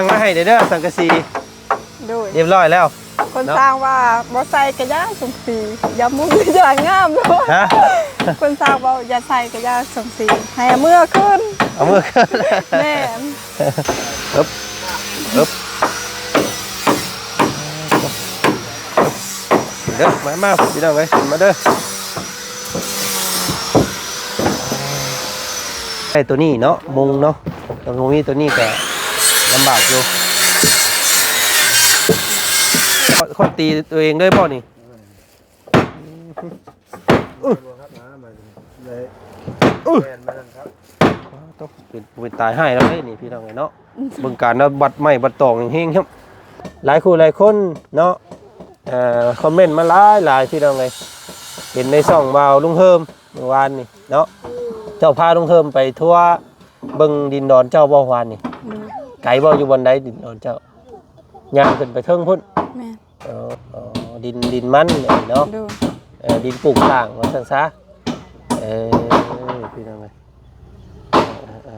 ມາໃຫ້ເດີ ສັງກະສີ ໂດຍ ຮຽບຮ້ອຍແລ້ວ ຄົນ ເນາະ ສ້າງວ່າບໍ່ໃສ່ກະຢ່າສົງສີ ຢ່າມຸງ ຢ່າງາມໂລດ ຮະ ຄົນສ້າງເວົ້າຢ່າໃສ່ກະຢ່າສົງສີ ໃຫ້ເອົາເມືອຄືນ ເອົາເມືອຄືນ ແມ່ນ ເອີບ ເອີບ ເດີ ມາ ມາ ພີ່ນ້ອງເອີຍ ມາເດີ ໄດ້ໂຕນີ້ເນາະ ມຸງເນາະ ຖ້າບໍ່ມີໂຕນີ້ກະລຳບາກຢູ່ ຂ້ອຍຕີຕົວເອງເລີຍບໍ່ນີ້? ອື ອື ເປັນ ເປັນຕາຍຮ້າຍແລ້ວເດ້ນີ້ ພີ່ນ້ອງເອີຍເນາະ ເບິ່ງການລະບັດໄມ້ບັດຕອກແຮງໆ ຫຼາຍຄູ່ຫຼາຍຄົນເນາະ ເອີ ຄອມເມັນມາຫຼາຍໆ ພີ່ນ້ອງເອີຍ ເຫັນໃນຊ່ອງບ່າວລຸງເຮີມ ມື້ວານນີ້ເນາະ ເຈົ້າພາລຸງເຮີມໄປທົວເບິ່ງດິນດອນເຈົ້າບໍ່ວານນີ້? ໂດຍ ໄກບໍ່ຢູ່ບ່ອນໃດດິນດອນເຈົ້າ? ຍ່າງຂຶ້ນໄປເທິງພຸ້ນ? ແມ່ນ ເອີ ເອີ ດິນ ດິນມັນເນາະ ໂດຍ ເອີ ດິນປູກສ້າງວ່າຊັ້ນຊະ ເອີ ພີ່ນ້ອງເອີຍ ເອີ ເອີ ເອີ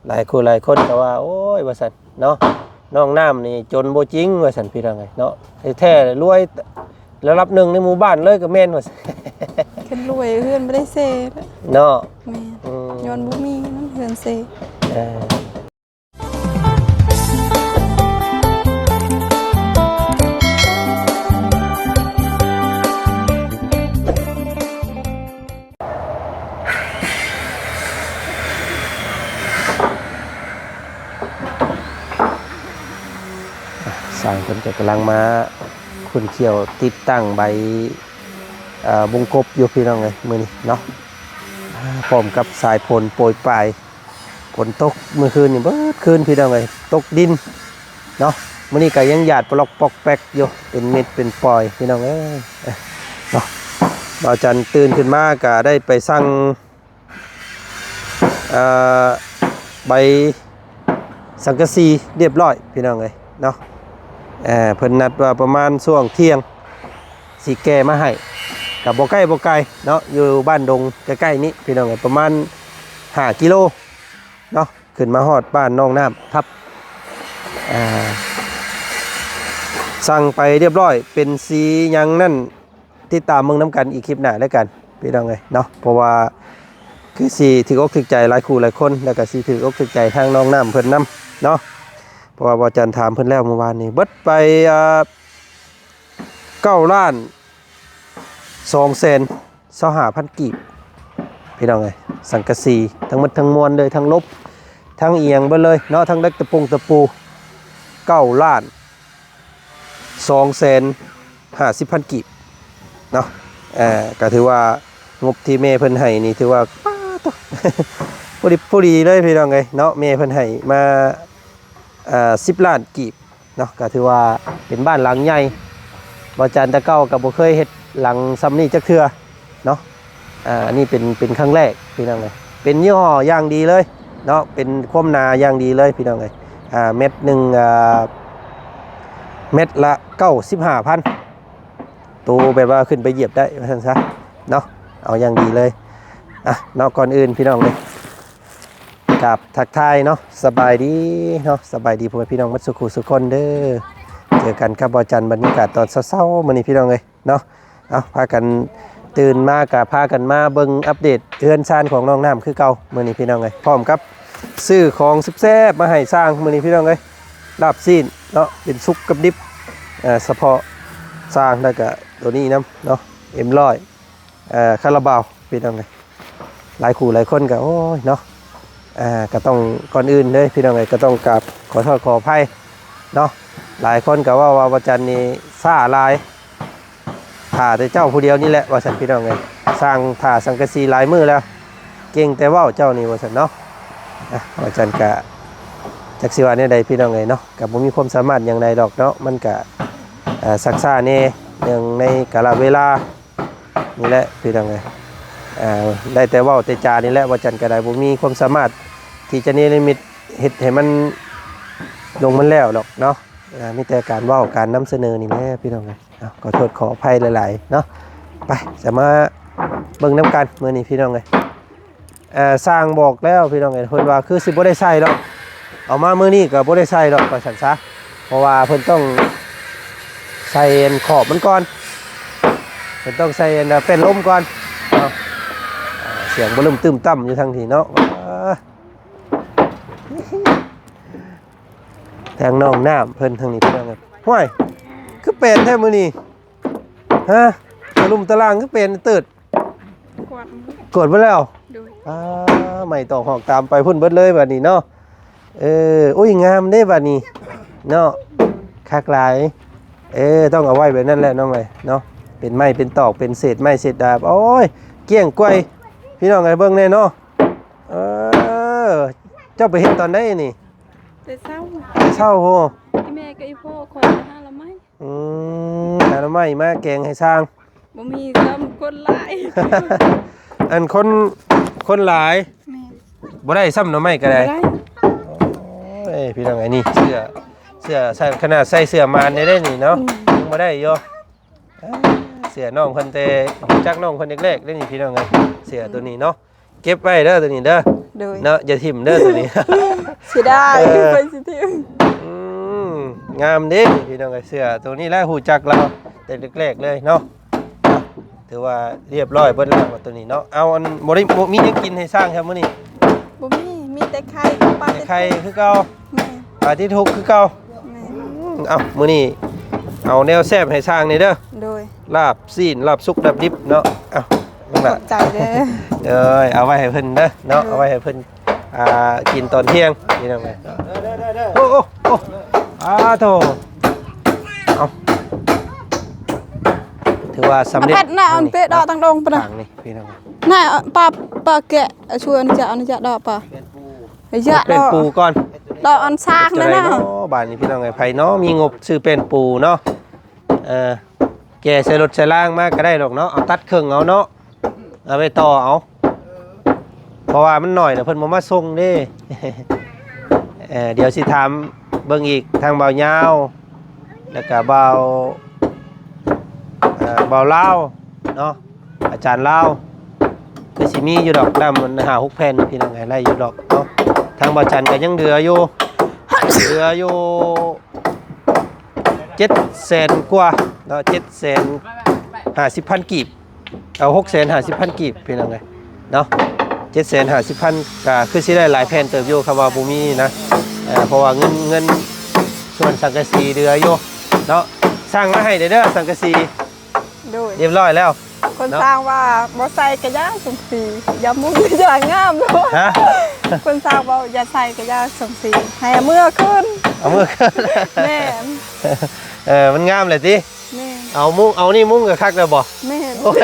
ຫຼາຍຄູ່ຫຼາຍຄົນກໍວ່າ ໂອ້ຍ ວ່າຊັ້ນເນາະ ນ້ອງນ້ຳນີ້ຈົນບໍ່ຈິງວ່າຊັ້ນ ພີ່ນ້ອງເອີຍເນາະ ແທ້ໆລວຍລະດັບໜຶ່ງໃນໝູ່ບ້ານເລີຍກໍແມ່ນວ່າຊັ້ນ ຄັນລວຍເຮືອນບໍ່ໄດ້ເຊເນາະ ແມ່ນ ອືມ ຍ້ອນບໍ່ມີນຳເຮືອນເຊ ເອີ. ຊ່າງເພິ່ນກໍກຳລັງມາຂຸ້ນຂ້ຽວຕິດຕັ້ງໃບ ເອີ ບົງກົບຢູ່ ພີ່ນ້ອງເອີຍ ມື້ນີ້ເນາະ ພ້ອມກັບສາຍຝົນໂປຍປາຍ ຝົນຕົກມື້ຄືນນີ້ເບິດຄືນ ພີ່ນ້ອງເອີຍ ຕົກດິນເນາະ ມື້ນີ້ກໍຍັງຫຍາດປະລັອກປອກແປັກຢູ່ ເປັນເມັດເປັນຟອຍ ພີ່ນ້ອງເອີຍ ເນາະ ບ່າວຈັນຕື່ນຂຶ້ນມາກໍໄດ້ໄປສັ່ງ ເອີ ໃບສັງກະສີຮຽບຮ້ອຍ ພີ່ນ້ອງເອີຍເນາະ ເອີ ເພິ່ນນັດວ່າປະມານຊ່ວງທ່ຽງຊິແກ່ມາໃຫ້ ກໍບໍ່ໃກ້ບໍ່ໄກເນາະ ຢູ່ບ້ານດົງໃກ້ໆນີ້ ພີ່ນ້ອງເອີຍ ປະມານຫ້າກິໂລເນາະ ຂຶ້ນມາຮອດບ້ານໜອງນ້ຳທັບ ອ່າ ສັ່ງໄປຮຽບຮ້ອຍ ເປັນສີຫຍັງນັ້ນ ຕິດຕາມເບິ່ງນຳກັນອີກຄລິບໜ້າແລ້ວກັນ ພີ່ນ້ອງເອີຍເນາະ ເພາະວ່າຄືຊິຖືກອົກຖືກໃຈຫຼາຍຄູ່ຫຼາຍຄົນ ແລ້ວກໍຊິຖືກອົກຖືກໃຈທາງນ້ອງນ້ຳເພິ່ນນຳເນາະ ເພາະວ່າບ່າວຈັນຖາມເພິ່ນແລ້ວມື້ວານນີ້ ເບິດໄປ ອ່າ ເກົ້າລ້ານສອງແສນຊາວຫ້າພັນກີບ ພີ່ນ້ອງເອີຍ ສັງກະສີທັງໝົດທັງມວນເລີຍ ທັງລົບ ທັງອີ່ຫຍັງເບິດເລີຍເນາະ ທັງເຫຼັກຕະປົງຕະປູ ເກົ້າລ້ານ ສອງແສນຫ້າສິບພັນກີບເນາະ ເອີ ກໍຖືວ່າງົບທີ່ແມ່ເພິ່ນໃຫ້ນີ້ຖືວ່າ ປາໂທ້ ພໍດີ ພໍດີເລີຍພີ່ນ້ອງເອີຍເນາະ ແມ່ເພິ່ນໃຫ້ມາ ເອີ ສິບລ້ານກີບເນາະ ກໍຖືວ່າເປັນບ້ານຫຼັງໃຫຍ່ ບ່າວຈັນແຕ່ເກົ່າກໍບໍ່ເຄີຍເຮັດຫຼັງຊ່ຳນີ້ຈັກເທື່ອ ເນາະ ອ່າ ອັນນີ້ເປັນ ເປັນຄັ້ງແລກພີ່ນ້ອງເອີຍ ເປັນຍີ່ຫໍ້ຢ່າງດີເລີຍເນາະ ເປັນຄວາມໜາຢ່າງດີເລີຍພີ່ນ້ອງເອີຍ ອ່າ ແມັດໜຶ່ງ ອ່າ ແມັດລະເກົ້າສິບຫ້າພັນ ໂຕແບບວ່າຂຶ້ນໄປຢຽບໄດ້ວ່າຊັ້ນຊະເນາະ ເອົາຢ່າງດີເລີຍ ອ່ະ ເນາະ ກ່ອນອື່ນພີ່ນ້ອງເອີຍ ກາບທັກທາຍເນາະ ສະບາຍດີເນາະ ສະບາຍດີພໍ່ແມ່ພີ່ນ້ອງໝົດສູ່ຄູ່ສູ່ຄົນເດີ ເຈີກັນກັບບ່າວຈັນ ບັນຍາກາດຕອນເຊົ້າໆ ມື້ນີ້ພີ່ນ້ອງເອີຍ ເນາະ ເອົາ ພາກັນຕື່ນມາກະພາກັນມາເບິ່ງອັບເດດເຮືອນຊານຂອງນ້ອງນ້ຳຄືເກົ່າ ມື້ນີ້ພີ່ນ້ອງເອີຍ ພ້ອມກັບຊື້ຂອງແຊບໆມາໃຫ້ຊ່າງມື້ນີ້ພີ່ນ້ອງເອີຍ ລາບຊີ້ນເນາະ ເປັນສຸກກັບດິບ ເອີ ສະເພາະຊ່າງ ແລ້ວກະໂຕນີ້ນຳເນາະ ເອັມຮ້ອຍ ເອີ ຄາລາບາວ ພີ່ນ້ອງເອີຍ ຫຼາຍຄູ່ຫຼາຍຄົນກໍ ໂອ້ຍ ເນາະ ອ່າ ກໍຕ້ອງ ກ່ອນອື່ນເລີຍພີ່ນ້ອງເອີຍ ກໍຕ້ອງກາບຂໍໂທດຂໍອະໄພເນາະ ຫຼາຍຄົນກໍເວົ້າວ່າ ວ່າຈັນນີ້ຊ້າຫຼາຍ ຖ້າແຕ່ເຈົ້າຜູ້ດຽວນີ້ແຫຼະ ວ່າຊັ້ນພີ່ນ້ອງເອີຍ ສ້າງຖ້າສັງກະສີຫຼາຍມື້ແລ້ວ ເກັ່ງແຕ່ເວົ້າເຈົ້ານີ້ ວ່າຊັ້ນເນາະ ອ່າ ວ່າຈັນກະຈັກຊິວ່າແນວໃດພີ່ນ້ອງເອີຍເນາະ ກໍບໍ່ມີຄວາມສາມາດຫຍັງໃດດອກເນາະ ມັນກະ ເອີ ຊັກຊ້າແດ່ ເນື່ອງໃນກາລະເວລາ ນີ້ແຫຼະພີ່ນ້ອງເອີຍ ເອີ ໄດ້ແຕ່ເວົ້າແຕ່ຈານີ້ແຫຼະ ວ່າຈັນກໍໄດ້ບໍ່ມີຄວາມສາມາດທີ່ຈະເນລະມິດເຮັດໃຫ້ມັນລົງມັນແລ້ວດອກເນາະ ເອີ ມີແຕ່ການເວົ້າການນຳສະເໜີນີ້ແຫຼະພີ່ນ້ອງເອີຍ ເອົາ ຂໍໂທດຂໍອະໄພຫຼາຍໆເນາະ ໄປ ຈະມາເບິ່ງນຳກັນມື້ນີ້ພີ່ນ້ອງເອີຍ ເອີ ຊ່າງບອກແລ້ວພີ່ນ້ອງເອີຍ ເພິ່ນວ່າຄືຊິບໍ່ໄດ້ໃສ່ດອກ ເອົາມາມື້ນີ້ກໍບໍ່ໄດ້ໃສ່ດອກ ວ່າຊັ້ນຊະ ເພາະວ່າເພິ່ນຕ້ອງໃສ່ອັນຂອບມັນກ່ອນ ເພິ່ນຕ້ອງໃສ່ອັນແປ້ນລົມກ່ອນເນາະ. ອ່າ ສຽງບະລຶ້ມຕຶ້ມຕ່ຳຢູ່ທາງນີ້ເນາະ. ອ່າ ທາງໜອງນ້ຳເພິ່ນທາງນີ້ ພີ່ນ້ອງເອີຍ. ຫ້ວຍ ຄືແປນແທ້ມື້ນີ້ ຮະ ຕະລຸ່ມຕະລ່າງຄືແປນເຕີດ. ກວາດ ກວາດເບິດແລ້ວ. ໂດຍ. ອ່າ ໄມ້ຕອກຫອກຕາມໄປພຸ້ນເບິດເລີຍບາດນີ້ເນາະ. ເອີ ໂອ້ຍ ງາມເດ້ບາດນີ້ເນາະ ຄັກຫຼາຍ. ເອີ ຕ້ອງເອົາໄວ້ແບບນັ້ນແຫຼະນ້ອງເອີຍເນາະ ເປັນໄມ້ເປັນຕອກ ເປັນເສດໄມ້ເສດດາບ. ໂອ້ຍ ກ້ຽງກວາຍ ພີ່ນ້ອງເອີຍ ເບິ່ງແດ່ເນາະ. ເອີ ເຈົ້າໄປເຮັດຕອນໃດນີ້? ແຕ່ເຊົ້າ ແຕ່ເຊົ້າໂຫ. ອີແມ່ກັບອີພໍ່ຂ້ອຍໄປຫາລະໄມ້. ອືມ ຫາໜໍ່ໄມ້ມາແກງໃຫ້ຊ່າງ. ບໍ່ມີຊ້ຳ ຄົນຫຼາຍ ອັນຄົນ ຄົນຫຼາຍ. ແມ່ນ. ບໍ່ໄດ້ຊ້ຳໜໍ່ໄມ້ກໍໄດ້. ບໍ່ໄດ້. ໂອ້ຍ ພີ່ນ້ອງເອີຍ ນີ້ເສື້ອ ເສື້ອ ຂະໜາດໃສ່ເສື້ອມານໄດ້ເດ້ນີ້ເນາະ. ອືມ. ຍັງບໍ່ໄດ້ຢູ່. ເອີ ເສື້ອນ້ອງເພິ່ນ ແຕ່ຮູ້ຈັກນ້ອງເພິ່ນແລກໆເດ້ນີ້ ພີ່ນ້ອງເອີຍ ເສື້ອໂຕນີ້ເນາະ. ເກັບໄວ້ເດີໂຕນີ້ເດີ. ໂດຍ. ເນາະ ຢ່າຖິ້ມເດີໂຕນີ້ ເສຍດາຍ. ເອີ ໃຜຊິຖິ້ມ. ອືມ ງາມເດ້ພີ່ນ້ອງເອີຍ ເສື້ອໂຕນີ້ແຫຼະ ຮູ້ຈັກລາວແຕ່ແລກໆເລີຍເນາະ. ຖືວ່າລຽບຮ້ອຍເບິດແລ້ວໂຕນີ້ເນາະ. ເອົາ ອັນ ບໍ່ໄດ້ ບໍ່ມີຫຍັງກິນໃຫ້ຊ້າງແທ້ມື້ນີ້? ບໍ່ມີ ມີແຕ່ໄຂ່ກັບປາ. ແຕ່ໄຂ່ຄືເກົ່າ. ແມ່ນ. ປາຕິດທຸກຄືເກົ່າ. ແມ່ນ. ອືມ ເອົ້າ ມື້ນີ້ເອົາແນວແຊບໃຫ້ຊ້າງແດ່ເດີ. ໂດຍ. ລາບຊີ້ນ ລາບສຸກ ລາບດິບເນາະ. ເອົ້າ ຂອບໃຈເດີ. ເອີຍ ເອົາໄວ້ໃຫ້ເພິ່ນເດີເນາະ. ໂດຍ. ເອົາໄວ້ໃຫ້ເພິ່ນ ອ່າ ກິນຕອນທ່ຽງ ພີ່ນ້ອງເອີຍ. ໂອ້ ໂອ້ ໂອ້ ອາໂທ ເອົາ ຖືວ່າສຳເລັດ. ເອົາເຜັດນະ ເອົາເປັດດອກຕັງດົງປະນະ ນີ້ພີ່ນ້ອງ. ນະ ປາ ປາແກະ ເອົາຊວນຈະ ເອົານີ້ຈະດອກປາ ເປັນປູ ເປັນປູກ່ອນ. ດອກອັນຊາກນັ້ນນະ. ເຮັດຈັ່ງໃດເນາະ ບາດນີ້ພີ່ນ້ອງເອີຍ ໃຜເນາະ ມີງົບຊື້ແປ້ນປູເນາະ. ເອີ ແກ່ໃສ່ລົດໃສ່ລາງມາກໍໄດ້ດອກເນາະ ເອົາຕັດເຄິ່ງເອົາເນາະ ເອົາໄປຕໍ່ເອົາ ເພາະວ່າມັນໜ້ອຍແລ້ວເພິ່ນບໍ່ມາສົ່ງເດ້. ເອີ ດຽວຊິຖາມເບິ່ງອີກ ທາງບ່າວຍາວ ແລ້ວກະບ່າວ ເອີ ບ່າວລາວເນາະ ອາຈານລາວ ຄືຊິມີຢູ່ດອກ ດຳມັນຫ້າຫົກແຜ່ນ ພີ່ນ້ອງ ໃຫ້ໄລ່ຢູ່ດອກເນາະ. ທາງບ່າວຈັນກໍຍັງເຫຼືອຢູ່ ເຫຼືອຢູ່ ເຈັດແສນກວ່າເນາະ ເຈັດແສນຫ້າສິບພັນກີບ ເອົາ ຫົກແສນຫ້າສິບພັນກີບ ພີ່ນ້ອງເອີຍເນາະ. ເຈັດແສນຫ້າສິບພັນ ກໍຄືຊິໄດ້ຫຼາຍແຜ່ນເຕີບຢູ່ ຄຳວ່າບໍ່ມີນະ ເອີ ເພາະວ່າເງິນ ເງິນສ່ວນສັງກະສີເຫຼືອຢູ່ເນາະ. ສ້າງມາໃຫ້ແດ່ເດີ ສັງກະສີ. ໂດຍ. ຮຽບຮ້ອຍແລ້ວ. ຄົນສ້າງວ່າບໍ່ໃສ່ກະຢ່າສົມສີ ຢ່າມຸງກະຢ່າງາມເນາະ. ຮະ? ຄົນສ້າງເວົ້າຢ່າໃສ່ກະຢ່າສົມສີ ໃຫ້ເອົາເມືອຄືນ ເອົາເມືອຄືນ. ແມ່ນ. ເອີ ມັນງາມແຫຼະຕິ. ແມ່ນ. ເອົາມຸງ ເອົານີ້ມຸງກໍຄັກແລ້ວບໍ່? ແມ່ນ. ໂອ້ຍ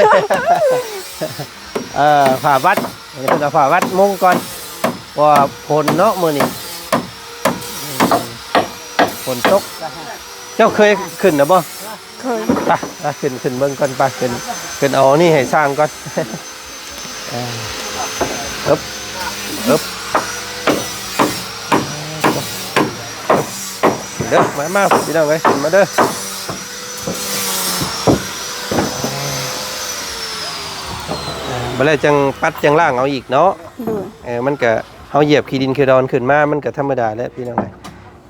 ເອີ ຜ້າວັດ ອັນນີ້ເພິ່ນເອົາຜ້າວັດມຸງກ່ອນ ເພາະວ່າຝົນເນາະມື້ນີ້ ຝົນຕົກ. ເຈົ້າເຄີຍຂຶ້ນນະບໍ່? ເຄີຍ. ໄປ ໄປ ຂຶ້ນ ຂຶ້ນເບິ່ງກ່ອນ ໄປ ຂຶ້ນ ຂຶ້ນເອົານີ້ໃຫ້ຊ່າງກ່ອນ. ເອີ ອຶບ ອຶບ ເດີ ມາ ມາ ພີ່ນ້ອງເອີຍ ຂຶ້ນມາເດີ. ບັດແລ້ວຈັ່ງປັດຈັ່ງລ້າງເອົາອີກເນາະ. ໂດຍ. ເອີ ມັນກະ ເຮົາຢຽບຂີ້ດິນຂີ້ດອນຂຶ້ນມາ ມັນກະທຳມະດາແຫຼະ ພີ່ນ້ອງເອີຍ.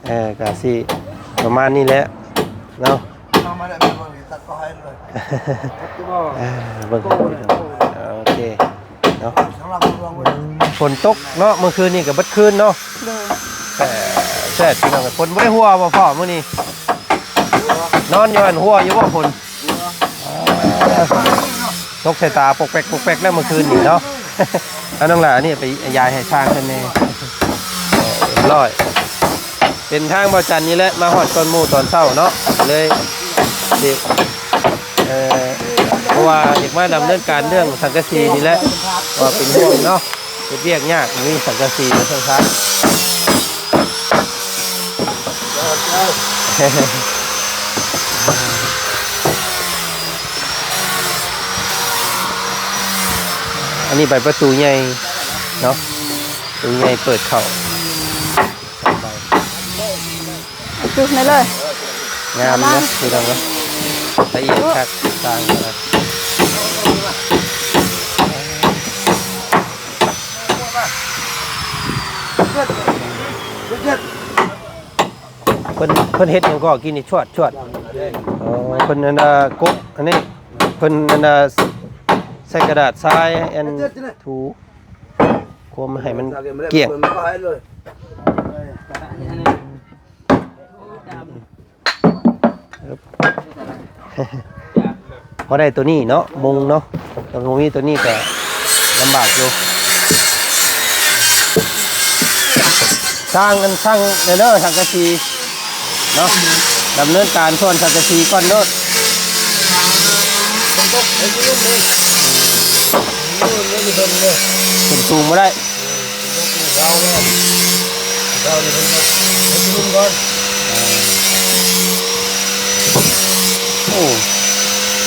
ເອີ ກະຊິປະມານນີ້ແຫຼະເນາະ. ເອີ ເບິ່ງ ໂອເຄເນາະ. ຝົນຕົກເນາະ ມື້ຄືນນີ້ກະເບິດຄືນເນາະ. ໂດຍ. ແຕ່ແຊດ ພີ່ນ້ອງເອີຍ ຝົນບໍ່ໄດ້ຫົວບໍ່ພໍ່ມື້ນີ້? ນອນຢູ່ຫັ້ນ ຫົວຢູ່ບໍ່ຝົນ? ຕົກໃສ່ຕາປົກແປັກປົກແປັກແລ້ວມື້ຄືນນີ້ເນາະ. ເອົາ ນ້ອງຫຼ້າ ອັນນີ້ໄປຢາຍໃຫ້ຊ່າງເພິ່ນແດ່. ເອີ ຮຽບຮ້ອຍ ເປັນທາງບ່າວຈັນນີ້ແຫຼະ ມາຮອດກ່ອນໝູ່ຕອນເຊົ້າເນາະ ເລີຍ ເອີ ເພາະວ່າຢາກມາດຳເນີນການເລື່ອງສັງກະສີນີ້ແຫຼະ ວ່າເປັນຫ່ວງເນາະ. ເຮັດວຽກຍາກ ມີສັງກະສີວ່າຊັ້ນຊະ. ອັນນີ້ບານປະຕູໃຫຍ່ເນາະ ປະຕູໃຫຍ່ເປີດເຂົ້າ. ຈຸດນີ້ເລີຍ ງາມເນາະ ພີ່ນ້ອງເນາະ ລະອຽດຄັກ ສ້າງຂະໜາດ. ເພິ່ນ ເພິ່ນເຮັດຫຍັງກໍກິນນີ້ ຊວດ ຊວດ. ອໍ ເພິ່ນອັນນ່າ ກົບອັນນີ້ ເພິ່ນອັນນ່າ ໃສ່ກະດາດຊາຍ ອັນ ຖູ ຄວາມໃຫ້ມັນກ້ຽງ. ພໍໄດ້ໂຕນີ້ເນາະ ມຸງເນາະ. ຖ້າບໍ່ມີໂຕນີ້ກໍລຳບາກຢູ່. ສ້າງອັນ ສ້າງແດ່ເດີ ສັງກະສີເນາະ ດຳເນີນການສ່ວນສັງກະສີກ່ອນເດີ. ຂຶ້ນສູງບໍ່ໄດ້. ໂອ້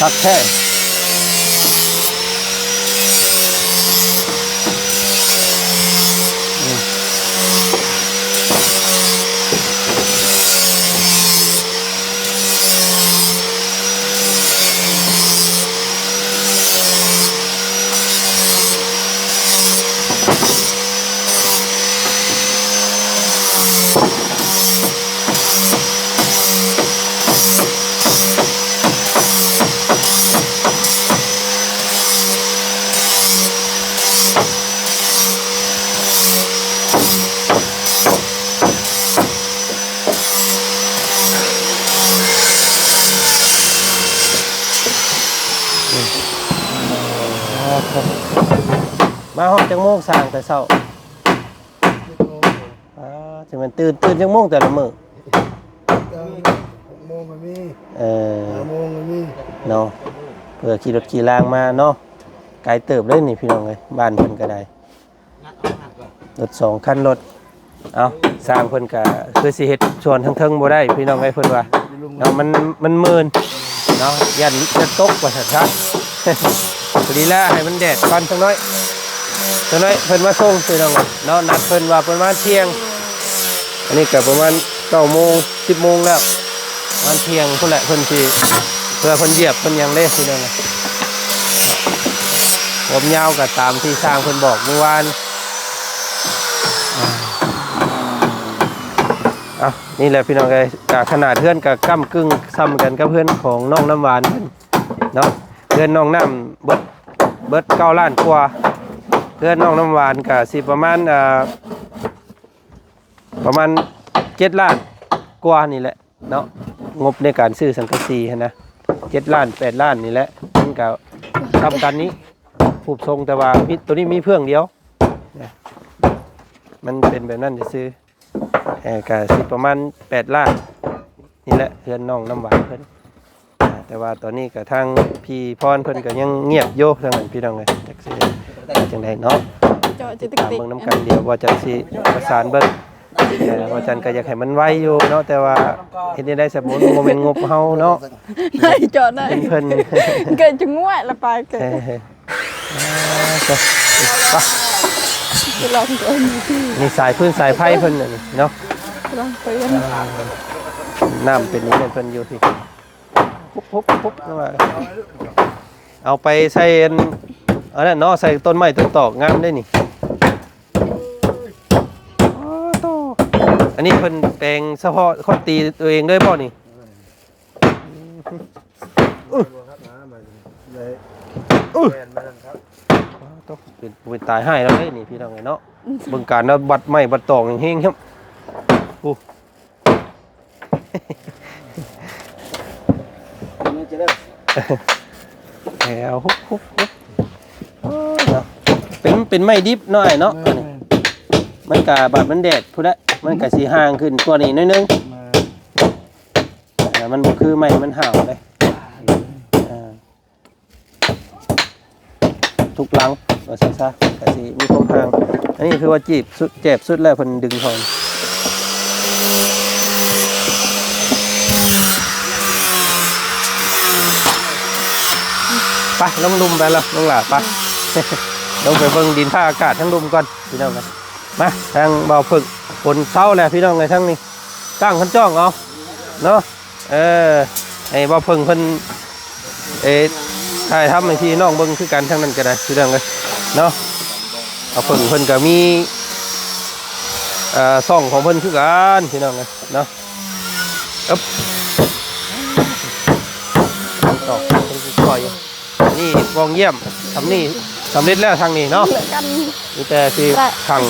ຄັກແທ້. ມາຮອດຈັກໂມງ ຊ່າງແຕ່ເຊົ້າ? ອ່າ ຈັ່ງແມ່ນຕື່ນ ຕື່ນຈັກໂມງແຕ່ລະມື້? ຫົກໂມງກໍມີ ເອີ ຫ້າໂມງກໍມີເນາະ. ເພື່ອຂີ່ລົດຂີ່ລາງມາເນາະ ໄກເຕີບເລີຍນີ້ພີ່ນ້ອງເອີຍ ບ້ານເພິ່ນກໍໄດ້ ລົດສອງຄັນລົດ. ເອົ້າ ຊ່າງເພິ່ນກໍຄືຊິເຮັດສ່ວນເທິງໆບໍ່ໄດ້ພີ່ນ້ອງເອີຍ ເພິ່ນວ່າເນາະ ມັນ ມັນມື່ນເນາະ ຢ້ານ ຢ້ານຕົກວ່າຊັ້ນຊະ. ພໍດີລະ ໃຫ້ມັນແດດກ່ອນຈັກໜ້ອຍ ຈັກໜ້ອຍເພິ່ນມາສົ່ງພີ່ນ້ອງເນາະ. ນັດເພິ່ນວ່າປະມານທ່ຽງ ອັນນີ້ກໍປະມານເກົ້າໂມງ ສິບໂມງແລ້ວ ປະມານທ່ຽງພຸ້ນແຫຼະ ເພິ່ນຊິ ເພື່ອເພິ່ນຢຽບເພິ່ນຫຍັງເດ້ພີ່ນ້ອງ. ຄວາມຍາວກໍຕາມທີ່ຊ່າງເພິ່ນບອກມື້ວານ. ເອົ້າ ນີ້ແຫຼະພີ່ນ້ອງເອີຍ ກະຂະໜາດເຮືອນກະກ້ຳກຶ່ງສ່ຳກັນກັບເຮືອນຂອງນ້ອງນ້ຳຫວານເພິ່ນເນາະ. ເຮືອນນ້ອງນ້ຳເບິດ ເບິດເກົ້າລ້ານກວ່າ ເຮືອນນ້ອງນ້ຳຫວານກະຊິປະມານ ອ່າ ປະມານເຈັດລ້ານກວ່ານີ້ແຫຼະເນາະ. ງົບໃນການຊື້ສັງກະສີຫັ້ນນະ ເຈັດລ້ານ ແປດລ້ານນີ້ແຫຼະ ມັນກະສ່ຳກັນນີ້ ຮູບຊົງ ແຕ່ວ່າມີ ໂຕນີ້ມີເຟື່ອງດຽວນະ ມັນເປັນແບບນັ້ນຊື່ໆ. ເອີ ກະຊິປະມານແປດລ້ານນີ້ແຫຼະ ເຮືອນນ້ອງນ້ຳຫວານເພິ່ນ. ອ່າ ແຕ່ວ່າຕອນນີ້ກະທາງພີ່ພອນເພິ່ນກະຍັງງຽບຢູ່ທາງນັ້ນພີ່ນ້ອງເອີຍ ຈັກຊິເຮັດຈັ່ງໃດເນາະ. ເຈາະຈະຕິກຕິກ ຕິດຕາມເບິ່ງນຳກັນ ດຽວບ່າວຈັນຊິປະສານເບິ່ງ. ເອີ ບ່າວຈັນກະຢາກໃຫ້ມັນໄວຢູ່ເນາະ ແຕ່ວ່າເຮັດແນວໃດຊະ ບໍ່ ບໍ່ແມ່ນງົບເຮົາເນາະ ໄດ້ເຈາະໄດ້ ເປັນເພິ່ນ ເກີດຈະງວດລະປາຍເກີດ. ອ່າ ໄປ ໄປ ໄປລອງເບິ່ງ ນີ້ສາຍຟືນສາຍໄຟເພິ່ນນີ້ເນາະ ລອງເບິ່ງ. ນ້ຳເປັນນີ້ເພິ່ນຢູ່ພີ້ ປຸບໆໆ ເອົາໄປໃສ່ອັນ ອັນນັ້ນເນາະ ໃສ່ຕົ້ນໄມ້ຕົ້ນຕອກງາມເດ້ນີ້. ໂອ້ໂຕ ອັນນີ້ເພິ່ນແປງສະເພາະຄົນຕີຕົວເອງເລີຍບໍ່ນີ້? ອື ອື ໂອ້ໂຕ ເປັນ ເປັນຕາຍຮ້າຍແລ້ວເດ້ນີ້ພີ່ນ້ອງເອີຍເນາະ. ເບິ່ງການລະບັດໄມ້ບັດຕອກແຮງໆ ໂອ້ ແລ້ວ ໂອ້ ເນາະ ເປັນ ເປັນໄມ້ດິບເນາະອ້າຍເນາະ. ແມ່ນໆ ມັນກະບາດມັນແດດພຸ້ນແຫຼະ ມັນກະຊິຫ່າງຂຶ້ນກວ່ານີ້ໜ້ອຍໜຶ່ງ. ແມ່ນ ເອີ ມັນບໍ່ຄືໄມ້ມັນຫາວເດ້ ເອີ ທຸກຫຼັງວ່າຊັ້ນຊະ ກະຊິມີຄວາມຫ່າງ. ອັນນີ້ຄືວ່າຈີບສຸດ ແຈບສຸດແລ້ວ ເພິ່ນດຶງຖອນ. ໄປ ລົງລຸ່ມໄປລະ ນ້ອງຫຼ້າ ໄປ ລົງໄປເບິ່ງດິນຟ້າອາກາດທາງລຸ່ມກ່ອນ ພີ່ນ້ອງເອີຍ. ມາ ທາງບ່າວເຜິ້ງ ຝົນເຊົາແລ້ວ ພີ່ນ້ອງເອີຍ ທາງນີ້ ຕັ້ງຄັນຈ້ອງເອົາເນາະ. ເອີ ໃຫ້ບ່າວເຜິ້ງເພິ່ນ ເອີ ຖ່າຍທຳໃຫ້ພີ່ນ້ອງເບິ່ງຄືກັນ ທາງນັ້ນກໍໄດ້ ພີ່ນ້ອງເອີຍເນາະ. ບ່າວເຜິ້ງເພິ່ນກໍມີ ເອີ ຊ່ອງຂອງເພິ່ນຄືກັນ ພີ່ນ້ອງເອີຍເນາະ. ອຶບ ຕອກເປັນກ້ອຍຢູ່. ນີ້ປ່ອງຢ້ຽມ ສ່ຳນີ້ສຳເລັດແລ້ວທາງນີ້ເນາະ. ມີແຕ່ຊິຂັງ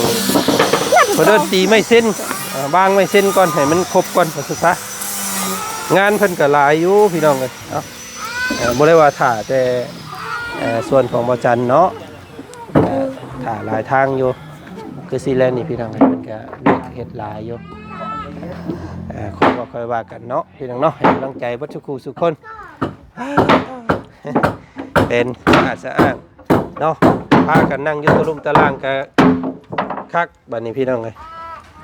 ເພິ່ນເອີ້ນຕີໄມ້ເຊັນ ເອີ ວາງໄມ້ເຊັນກ່ອນ ໃຫ້ມັນຄົບກ່ອນ ວ່າຊັ້ນຊະ. ງານເພິ່ນກໍຫຼາຍຢູ່ພີ່ນ້ອງເອີຍເນາະ. ເອີ ບໍ່ໄດ້ວ່າຖ້າແຕ່ ເອີ ສ່ວນຂອງບໍ່ຈັນເນາະ ເອີ ຖ້າຫຼາຍທາງຢູ່ ຄືຊິແລນີ້ພີ່ນ້ອງເອີຍ ເພິ່ນກໍວຽກເຮັດຫຼາຍຢູ່. ເອີ ຄ່ອຍວ່າຄ່ອຍວ່າກັນເນາະ ພີ່ນ້ອງເນາະ ໃຫ້ກຳລັງໃຈເບິດທຸກຄູ່ທຸກຄົນ. ເປັນສະອາດສະອ້າງເນາະ ພາກັນນັ່ງຢູ່ຕະລຸ່ມຕະລ່າງກະຄັກ. ບັດນີ້ພີ່ນ້ອງເອີຍ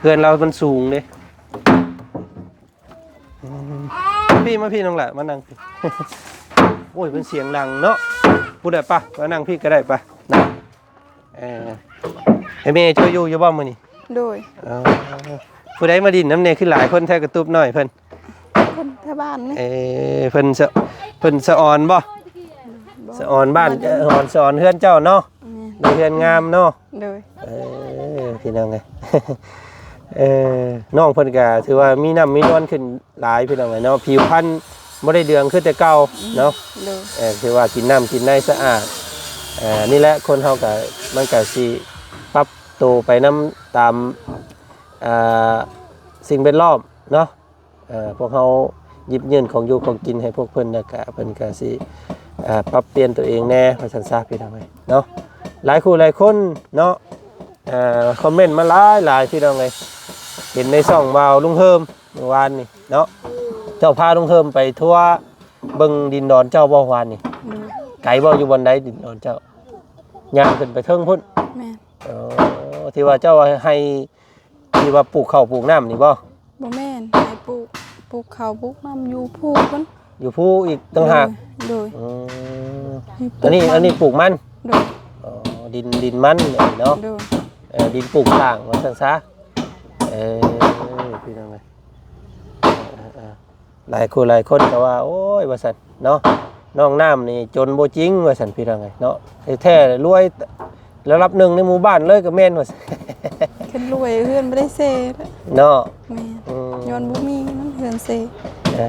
ເຮືອນລາວມັນສູງເດ້. ອືມ ມາພີ່ ມາພີ່ນ້ອງຫຼ້າ ມານັ່ງພີ່. ໂອ້ຍ ເປັນສຽງດັງເນາະ ຜູ້ໃດປະ ມານັ່ງພີ່ກໍໄດ້ປະນະ. ເອີ ໃຫ້ແມ່ເຈົ້າຢູ່ ຢູ່ບໍ່ມື້ນີ້? ໂດຍ. ເອີ ຜູ້ໃດມາດິນນຳແດ່ ຄືຫຼາຍຄົນແທ້ ກະຕຸບນ້ອຍເພິ່ນ? ຄົນແຖວບ້ານນີ້. ເອີ ເພິ່ນສະ ເພິ່ນສະອອນບໍ່? ບໍ່ ສະອອນບ້ານ ສະອອນ ສະອອນເຮືອນເຈົ້າເນາະ. ແມ່ນ ໂດຍ ເຮືອນງາມເນາະ. ໂດຍ. ເອີ ພີ່ນ້ອງເອີຍ ເອີ ນ້ອງເພິ່ນກະຖືວ່າມີນ້ຳມີນວນຂຶ້ນ ຫຼາຍພີ່ນ້ອງເອີຍເນາະ ຜິວພັນບໍ່ໄດ້ເດືອງຄືແຕ່ເກົ່າເນາະ. ໂດຍ. ເອີ ຖືວ່າກິນນ້ຳກິນໃນສະອາດ. ເອີ ນີ້ແຫຼະ ຄົນເຮົາກະ ມັນກະຊິປັບໂຕໄປນຳຕາມ ເອີ ສິ່ງແວດລ້ອມເນາະ. ເອີ ພວກເຮົາຢິບຍື່ນຂອງຢູ່ຂອງກິນໃຫ້ພວກເພິ່ນ ແລ້ວກະເພິ່ນກະຊິ ເອີ ປັບປ່ຽນຕົວເອງແດ່ ວ່າຊັ້ນຊະ ພີ່ນ້ອງເອີຍເນາະ. ຫຼາຍຄູ່ຫຼາຍຄົນເນາະ ເອີ ຄອມເມັນມາຫຼາຍໆ ພີ່ນ້ອງເອີຍ ເຫັນໃນຊ່ອງບ່າວລຸງເຮີມ ມື້ວານນີ້ເນາະ ເຈົ້າພາລຸງເຮີມໄປທົວເບິ່ງດິນດອນເຈົ້າບໍ່ວານນີ້? ໂດຍ. ໄກບໍ່? ຢູ່ບ່ອນໃດດິນດອນເຈົ້າ? ຍ່າງຂຶ້ນໄປເທິງພຸ້ນ? ແມ່ນ. ເອີ ທີ່ວ່າເຈົ້າໃຫ້ ທີ່ວ່າປູກເຂົ້າປູກນ້ຳນີ້ບໍ່? ບໍ່ແມ່ນ ໃຫ້ປູກ ປູກເຂົ້າປູກນ້ຳຢູ່ພູພຸ້ນ. ຢູ່ພູອີກຕ່າງຫາກ? ໂດຍ. ໂດຍ. ອືມ ອັນນີ້ ອັນນີ້ປູກມັນ? ໂດຍ. ອໍ ດິນ ດິນມັນເນາະ. ໂດຍ. ເອີ ດິນປູກສ້າງວ່າຊັ້ນຊະ. ເອີ ພີ່ນ້ອງເອີຍ ເອີ ເອີ ຫຼາຍຄູ່ຫຼາຍຄົນກໍວ່າ ໂອ້ຍ ວ່າຊັ້ນເນາະ ນ້ອງນ້ຳນີ້ຈົນບໍ່ຈິງ ວ່າຊັ້ນ ພີ່ນ້ອງເອີຍເນາະ. ແທ້ໆລວຍລະດັບໜຶ່ງໃນໝູ່ບ້ານເລີຍກໍແມ່ນ ວ່າຊັ້ນ. ຄັນລວຍເຮືອນບໍ່ໄດ້ເຊເນາະ. ແມ່ນ. ອືມ ຍ້ອນບໍ່ມີມັນເຮືອນເຊ. ເອີ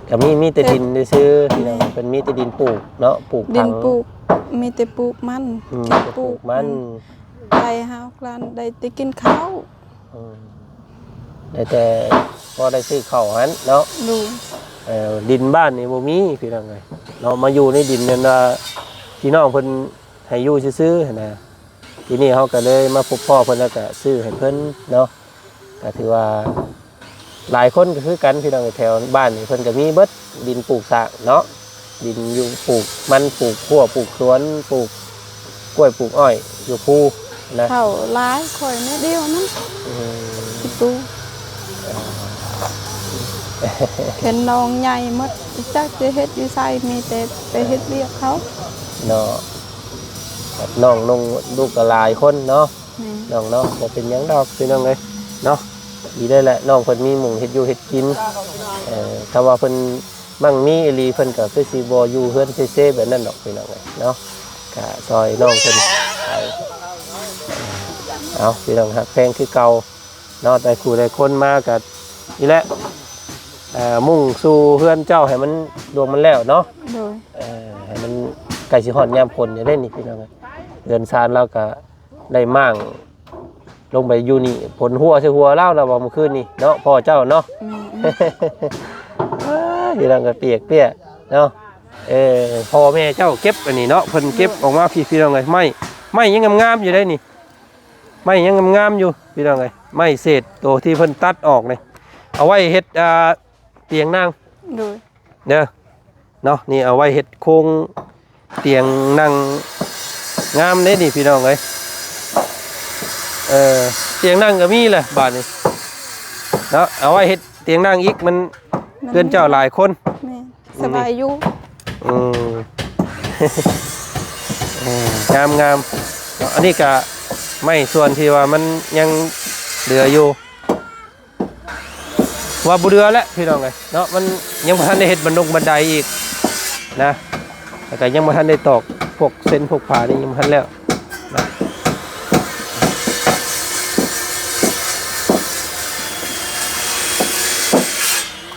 ກໍມີ ມີແຕ່ດິນຊື່ໆ ພີ່ນ້ອງ. ແມ່ນ. ເພິ່ນມີແຕ່ດິນປູກເນາະ ປູກຝັງ ດິນປູກ ມີແຕ່ປູກມັນ. ອືມ ແຕ່ປູກມັນ ໄດ້ຫາກລ້ານ ໄດ້ແຕ່ກິນເຂົ້າ. ອືມ ໄດ້ແຕ່ພໍໄດ້ຊື້ເຂົ້າຫັ້ນເນາະ. ໂດຍ. ເອີ ດິນບ້ານນີ້ບໍ່ມີ ພີ່ນ້ອງເອີຍເນາະ ມາຢູ່ໃນດິນນັ້ນວ່າ ພີ່ນ້ອງເພິ່ນໃຫ້ຢູ່ຊື່ໆຫັ້ນນະ. ທີນີ້ເຮົາກໍເລີຍມາພົບພໍ້ເພິ່ນ ແລ້ວກໍຊື້ໃຫ້ເພິ່ນເນາະ. ກໍຖືວ່າຫຼາຍຄົນກໍຄືກັນ ພີ່ນ້ອງເອີຍ ແຖວບ້ານນີ້ເພິ່ນກໍມີເບິດ ດິນປູກສ້າງເນາະ. ດິນຢູ່ປູກມັນ ປູກຂົ້ວ ປູກສວນ ປູກກ້ວຍ ປູກອ້ອຍ ຢູ່ພູນະ. ເຂົ້າຫຼາຍ ຂ້ອຍໜ້ອຍດຽວນັ້ນ. ອືມ ທີ່ປູກ ເອີ ເຫັນນ້ອງໃຫຍ່ໝົດ ຈັກຈະເຮັດຢູ່ໃສ ມີແຕ່ໄປເຮັດວຽກເຂົາເນາະ. ນ້ອງນຸ່ງລູກກໍຫຼາຍຄົນເນາະ. ແມ່ນ. ນ້ອງເນາະ ບໍ່ເປັນຫຍັງດອກ ພີ່ນ້ອງເອີຍເນາະ. ດີແລ້ວແຫຼະ ນ້ອງເພິ່ນມີໝ່ອງເຮັດຢູ່ເຮັດກິນ. ເອີ ຖ້າວ່າເພິ່ນ ມັ່ງມີອີ່ຫຼີ ເພິ່ນກໍຄືຊິບໍ່ຢູ່ເຮືອນເຊໆແບບນັ້ນດອກ ພີ່ນ້ອງເອີຍເນາະ. ກະຊ່ອຍນ້ອງເພິ່ນໄປ. ເອົາ ພີ່ນ້ອງ ຮັກແພງຄືເກົ່າເນາະ. ໄດ້ຄູ່ໄດ້ຄົນມາກະນີ້ແຫຼະ ເອີ ມຸ່ງສູ່ເຮືອນເຈົ້າໃຫ້ມັນລວງມັນແລ້ວເນາະ. ໂດຍ. ເອີ ໃຫ້ມັນໃກ້ຊິຮອດຍາມຝົນແລ້ວເດ້ນີ້ ພີ່ນ້ອງເອີຍ. ເຮືອນຊານລາວກະ ໄດ້ມ້າງລົງໄປຢູ່ນີ້ ຝົນຫົວໃສ່ຫົວລາວລະວ່າມື້ຄືນນີ້ເນາະ ພໍ່ເຈົ້າເນາະ. ແມ່ນ. ເອີຍ ພີ່ນ້ອງກໍປຽກເປຍເນາະ. ເອີ ພໍ່ແມ່ເຈົ້າເກັບອັນນີ້ເນາະ ເພິ່ນເກັບ ໂດຍ ອອກມາພີ່ ພີ່ນ້ອງເອີຍ. ໄມ້ ໄມ້ຍັງງາມໆຢູ່ເດ້ນີ້ ໄມ້ຍັງງາມໆຢູ່ ພີ່ນ້ອງເອີຍ. ໄມ້ເສດໂຕທີ່ເພິ່ນຕັດອອກນີ້ ເອົາໄວ້ເຮັດ ອ່າ ຕຽງນັ່ງ. ໂດຍ. ເດີ ເນາະ ນີ້ເອົາໄວ້ເຮັດໂຄງຕຽງນັ່ງງາມເດ້ນີ້ ພີ່ນ້ອງເອີຍ. ເອີ ຕຽງນັ່ງກໍມີແຫຼະບາດນີ້ເນາະ ເອົາໄວ້ເຮັດຕຽງນັ່ງອີກ ມັນ ມັນ ເພື່ອນເຈົ້າຫຼາຍຄົນ. ແມ່ນ. ອືມ ສະບາຍຢູ່. ອືມ ເອີ ງາມໆເນາະ. ອັນນີ້ກະໄມ້ສ່ວນທີ່ວ່າມັນຍັງເຫຼືອຢູ່ ວ່າບໍ່ເຫຼືອແຫຼະ ພີ່ນ້ອງເອີຍເນາະ. ມັນຍັງບໍ່ທັນໄດ້ເຮັດບັນດົງບັນໄດອີກນະ ແລ້ວກໍຍັງບໍ່ທັນໄດ້ຕອກພວກເສັນພວກຝານີ້ ຍັງບໍ່ທັນແລ້ວນະ.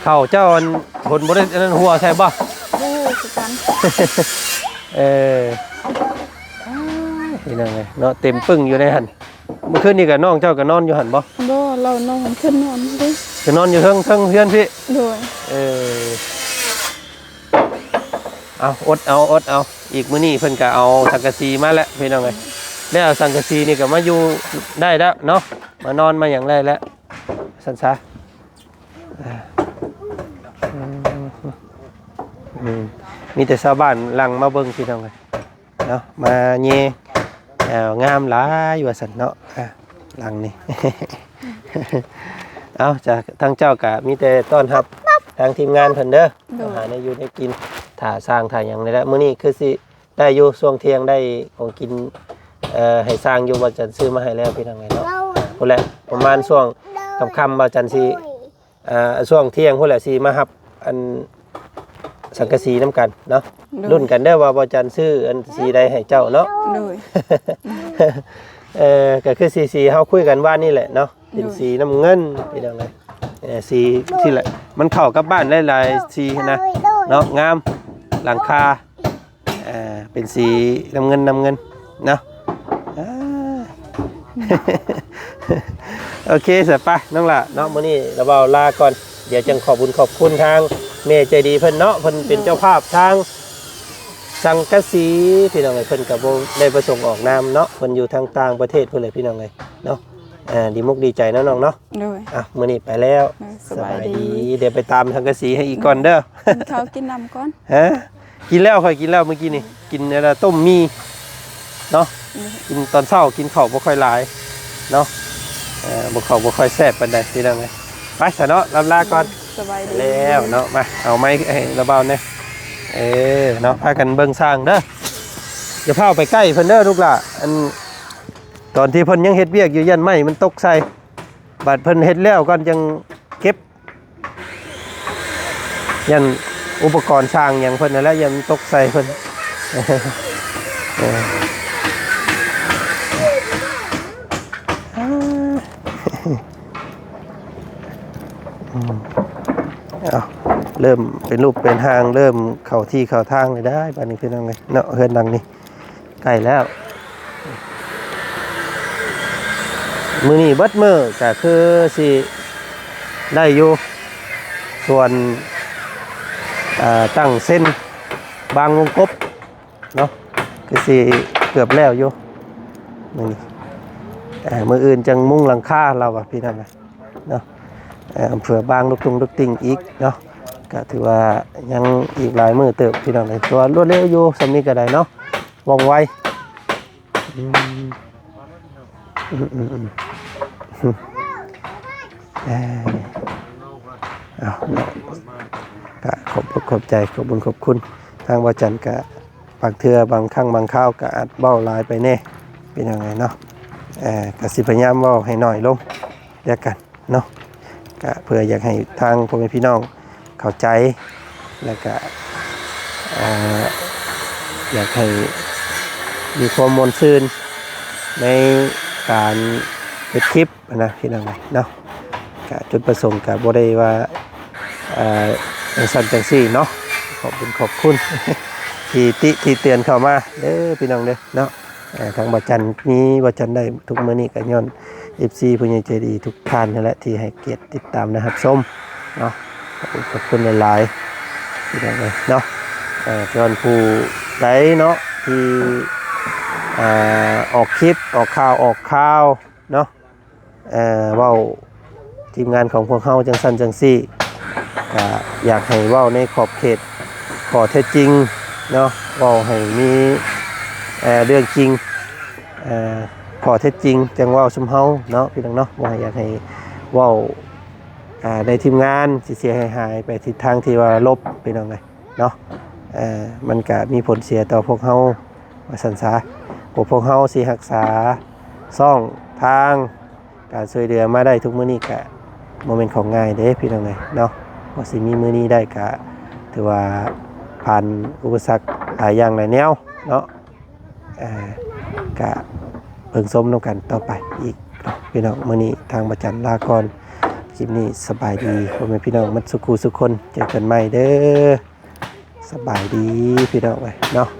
ເຂົ້າເຈົ້າອັນ ເພິ່ນບໍ່ໄດ້ອັນນັ້ນຫົວໃສ່ບໍ່? ບໍ່ຮູ້ຄືກັນ. ເອີ ພີ່ນ້ອງເອີຍເນາະ ເຕັມປຶ້ງຢູ່ໃນຫັ້ນ. ມື້ຄືນນີ້ກະນ້ອງເຈົ້າກະນອນຢູ່ຫັ້ນບໍ່? ບໍ່ ລາວນອນຂຶ້ນນອນເດ້ ກະນອນຢູ່ເທິງ ເທິງເຮືອນພີ້. ໂດຍ. ເອີ ເອົາ ອົດເອົາ ອົດເອົາ ອີກມື້ນີ້ເພິ່ນກະເອົາສັງກະສີມາແລ້ວ ພີ່ນ້ອງເອີຍ. ແລ້ວສັງກະສີນີ້ກະມາຢູ່ໄດ້ແລ້ວເນາະ ມານອນມາຫຍັງໄດ້ແລ້ວ ຊັ້ນຊະ. ອືມ ມີແຕ່ຊາວບ້ານຫຼັ່ງມາເບິ່ງ ພີ່ນ້ອງເອີຍເນາະ ມາແຍ່ ງາມຫຼາຍວ່າຊັ້ນເນາະ ຫຼັງນີ້. ເອົາ ຈາກທາງເຈົ້າກະມີແຕ່ຕ້ອນຮັບທາງທີມງານເພິ່ນເດີ. ໂດຍ. ຫາແນວຢູ່ແນວກິນ ຖ້າສ້າງຖ້າຫຍັງນີ້ແຫຼະ. ມື້ນີ້ຄືຊິ ໄດ້ຢູ່ ຊ່ວງທ່ຽງໄດ້ຂອງກິນ ເອີ ໃຫ້ຊ່າງຢູ່ ບ່າວຈັນຊື້ມາໃຫ້ແລ້ວ ພີ່ນ້ອງເອີຍເນາະ. ພຸ້ນແຫຼະ ປະມານຊ່ວງຄ່ຳໆ ບ່າວຈັນຊິ ເອີ ຊ່ວງທ່ຽງພຸ້ນແຫຼະ ຊິມາຮັບອັນສັງກະສີນຳກັນເນາະ. ໂດຍ. ລຸ້ນກັນເດີວ່າບ່າວຈັນຊື້ອັນສີໃດໃຫ້ເຈົ້າເນາະ. ໂດຍ. ເອີ ກະຄືສີ ສີເຮົາຄຸຍກັນວານນີ້ແຫຼະເນາະ. ເປັນ ໂດຍ ສີນ້ຳເງິນ ພີ່ນ້ອງເອີຍ. ເອີ ສີ ສີແຫຼະ ມັນເຂົ້າກັບບ້ານຫຼາຍໆ ສີນະເນາະ ງາມ. ຫຼັງຄາ ເອີ ເປັນສີນ້ຳເງິນ ນ້ຳເງິນເນາະ. ເອີ ໂອເຄ ສະ ໄປນ້ອງຫຼ້າເນາະ ມື້ນີ້ລາວເວົ້າລາກ່ອນ ດຽວຈັ່ງຂອບບຸນຂອບຄຸນທາງແມ່ໃຈດີເພິ່ນເນາະ ເພິ່ນເປັນ ໂດຍ ເຈົ້າພາບທາງສັງກະສີ ພີ່ນ້ອງເອີຍ. ເພິ່ນກະບໍ່ໄດ້ປະສົງອອກນາມເນາະ ເພິ່ນຢູ່ທາງຕ່າງປະເທດພຸ້ນແຫຼະ ພີ່ນ້ອງເອີຍເນາະ. ເອີ ດີມຸກດີໃຈເນາະນ້ອງເນາະ. ໂດຍ. ອ່ະ ມື້ນີ້ໄປແລ້ວ. ໂດຍ ສະບາຍດີ ສະບາຍດີ. ດຽວໄປຕາມສັງກະສີໃຫ້ອີກກ່ອນເດີ. ກິນເຂົ້າກິນນ້ຳກ່ອນ. ຮະ? ກິນແລ້ວ ຂ້ອຍກິນແລ້ວມື້ກີ້ນີ້ ກິນອັນນ່າຕົ້ມໝີ່ເນາະ. ໂດຍ. ກິນຕອນເຊົ້າ ກິນເຂົ້າບໍ່ຄ່ອຍຫຼາຍເນາະ. ເອີ ບໍ່ ເຂົ້າບໍ່ຄ່ອຍແຊບປານໃດ ພີ່ນ້ອງເອີຍ. ໄປຊະເນາະ ລຳລາກ່ອນ. ສະບາຍດີ. ແລ້ວເນາະ ມາ ເອົາໄມ້ໃຫ້ລາວເບົາແດ່. ເອີ ເນາະ ພາກັນເບິ່ງຊ່າງເດີ ຢ່າຟ້າວໄປໃກ້ເພິ່ນເດີລູກຫຼ້າ. ອັນ ຕອນທີ່ເພິ່ນຍັງເຮັດວຽກຢູ່ ຢ້ານໄມ້ມັນຕົກໃສ່ ບາດເພິ່ນເຮັດແລ້ວກ່ອນຈັ່ງເກັບ ຢ້ານອຸປະກອນຊ່າງຫຍັງເພິ່ນຫັ້ນແຫຼະ ຢ້ານມັນຕົກໃສ່ເພິ່ນ. ເອີ ອືມ ເອົາ ເລີ່ມເປັນຮູບເປັນຮ່າງ ເລີ່ມເຂົ້າທີ່ເຂົ້າທາງແລ້ວໄດ໋ ບາດນີ້ພີ່ນ້ອງເອີຍເນາະ ເຮືອນຫຼັງນີ້. ໃກ້ແລ້ວ ມື້ນີ້ເບິດມື້ກະຄືຊິໄດ້ຢູ່ ສ່ວນ ເອີ ຕັ້ງເຊັນບາງວົງກົບເນາະ ຄືຊິເກືອບແລ້ວຢູ່ມື້ນີ້. ເອີ ມື້ອື່ນຈັ່ງມຸງຫຼັງຄາລາວວ່າ ພີ່ນ້ອງເອີຍ ເນາະ. ເອີ ເພື່ອບາງລຸກຕຸງລຸກຕິ່ງອີກເນາະ ກະຖືວ່າຍັງອີກຫຼາຍມື້ເຕີບ ພີ່ນ້ອງເອີຍ. ແຕ່ວ່າລວດເລັວຢູ່ ສ່ຳນີ້ກະໄດ້ເນາະ ວ່ອງໄວ. ອືມ ອືມ ອືມ ອືມ ເອີ ເອົາເນາະ ກະຂອບອົກຂອບໃຈ ຂອບບຸນຂອບຄຸນທາງບ່າວຈັນ. ກະບາງເທື່ອບາງຄັ້ງບາງຄາວກະອາດເວົ້າຫຼາຍໄປແດ່ ເປັນຫຍັງໃດເນາະ. ເອີ ກະຊິພະຍາຍາມເວົ້າໃຫ້ໜ້ອຍລົງແລ້ວກັນ ເນາະ ກະເພື່ອຢາກໃຫ້ທາງພໍ່ແມ່ພີ່ນ້ອງເຂົ້າໃຈ ແລ້ວກະ ເອີ ຢາກໃຫ້ມີຄວາມມ່ວນຊື່ນໃນການເຮັດຄລິບນະ ພີ່ນ້ອງເນາະ. ກະຈຸດປະສົງກະບໍ່ໄດ້ວ່າ ເອີ ຈັ່ງຊັ້ນຈັ່ງຊີ້ເນາະ ຂອບຄຸນຂອບຄຸນທີ່ຕິທີ່ເຕືອນເຂົ້າມາເດີ ພີ່ນ້ອງເດີເນາະ. ເອີ ທາງບ່າວຈັນມີ ບ່າວຈັນໄດ້ທຸກມື້ນີ້ກະຍ້ອນເອັຟຊີຜູ້ໃຫຍ່ໃຈດີທຸກທ່ານຫັ້ນແຫຼະ ທີ່ໃຫ້ກຽດຕິດຕາມ ແລະ ຮັບຊົມເນາະ. ຂອບຄຸນ ຂອບຄຸນຫຼາຍໆ ພີ່ນ້ອງເອີຍເນາະ. ເອີ ຍ້ອນຜູ້ໃດເນາະ ທີ່ ເອີ ອອກຄລິບ ອອກຂ່າວ ອອກຂ່າວເນາະ ເອີ ເວົ້າທີມງານຂອງພວກເຮົາຈັ່ງຊັ້ນຈັ່ງຊີ້ ກະຢາກໃຫ້ເວົ້າໃນຂອບເຂດຂໍ້ເທັດຈິງເນາະ ເວົ້າໃຫ້ມີ ເອີ ເລື່ອງຈິງ ເອີ ຂໍ້ເທັດຈິງຈັ່ງເວົ້າຊຸມເຮົາເນາະ ພີ່ນ້ອງເນາະ. ບໍ່ໃຫ້ ຢາກໃຫ້ເວົ້າ ເອີ ໃນທີມງານເສຍຫາຍໆ ໄປທິດທາງທີ່ວ່າລົບ ພີ່ນ້ອງເອີຍເນາະ. ເອີ ມັນກະມີຜົນເສຍຕໍ່ພວກເຮົາວ່າຊັ້ນຊະ. ພວກ ພວກເຮົາຊິຮັກສາຊ່ອງທາງ ການຊ່ວຍເຫຼືອມາໄດ້ທຸກມື້ນີ້ກະບໍ່ແມ່ນຂອງງ່າຍເດ້ ພີ່ນ້ອງເອີຍເນາະ. ກວ່າຊິມີມື້ນີ້ໄດ້ກະຖືວ່າຜ່ານອຸປະສັກຫຼາຍຢ່າງຫຼາຍແນວເນາະ. ເອີ ກະເບິ່ງຊົມນຳກັນຕໍ່ໄປອີກເນາະ ພີ່ນ້ອງ. ມື້ນີ້ທາງບ່າວຈັນລາກ່ອນ ຄລິບນີ້ສະບາຍດີພໍ່ແມ່ພີ່ນ້ອງໝົດສູ່ຄູ່ສູ່ຄົນ ເຈີກັນໃໝ່ເດີ້ ສະບາຍດີພີ່ນ້ອງເອີຍເນາະ.